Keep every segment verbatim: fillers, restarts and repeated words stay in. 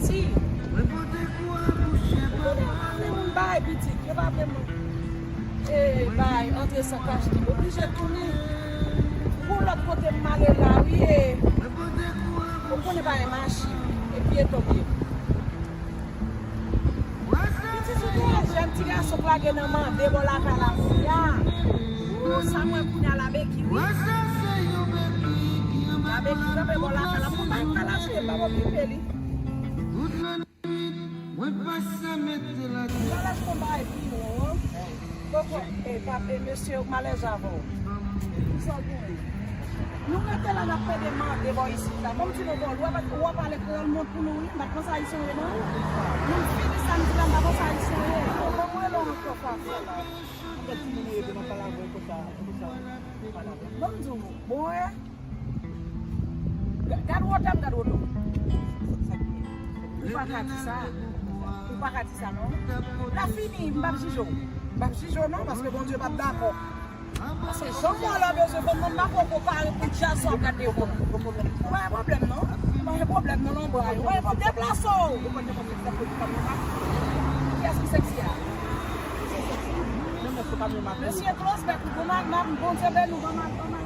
Ti. Kote yo pa vle moun bay pitit, yo pa vle moun, e, bay antre san kachte. Oblije tounen pou lòt kote m ale la, wi, e. Ou konnen pa gen machin, e pyeton m ye. Pitit ou te jèn, ti gason k lage nan mande bò lakay la kounye a. Ou, sa mwen kounye a la beki, wi. La beki kanpe bò lakay la, pou bay kalaj, m pa okipe li. Mwen pase mete la. Kalaj konba epi non. Koko, e, pa, e, mesye, ou malèz avè w. Kisa w gen? Nou rete la, n ap pede mande bò isit la. Ban m di nou bò, ou ap, ou ap ale kreyòl mont pou nou, wi. M pa t panse ayisyen w ye, non. Nou fini sa, m di la, m pa panse ayisyen w ye. Ban m rele w ankò, papa. Ban m di w, bon, e. Ga-, gad wotè m, gad wotè w. Ou pa ka di sa. Ou pa ka di sa, non. La fini, m p ap jije w. M p ap jije w, non, paske Bondye p ap dakò. Paske jan w wè w la bezwen fè m, m pa poko pare pou djaz sa w ap gade yo. Pa gen pwoblèm, non. Pa gen pwoblèm, non, non, bra yo. Pa gen pwoblèm, deplase w. Kiyès ki seksi a? Mesye Close Back, ou bon, Bondye beni w, ban m, ban m,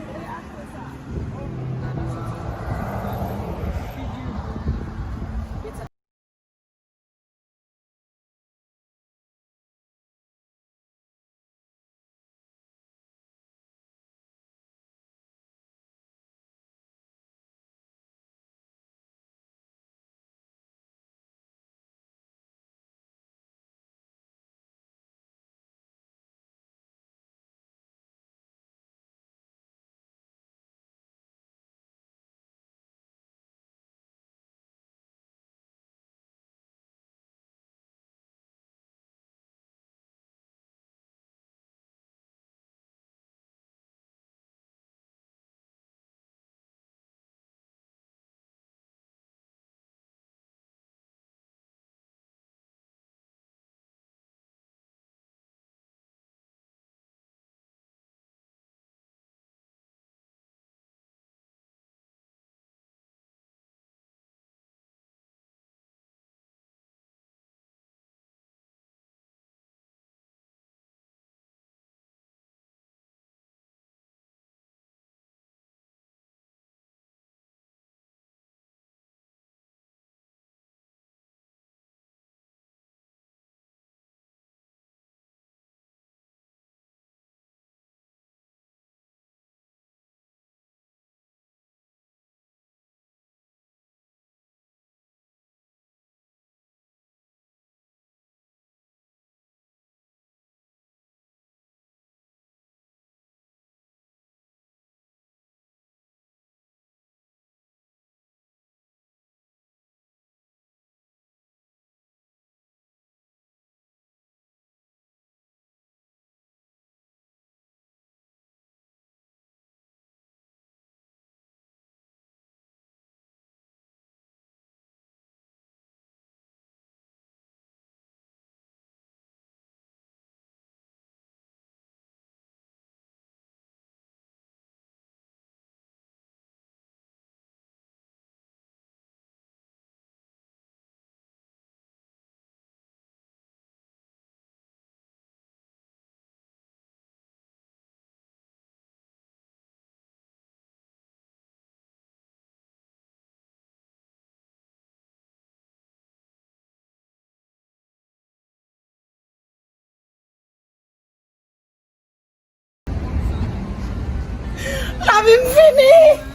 Lavi m fini!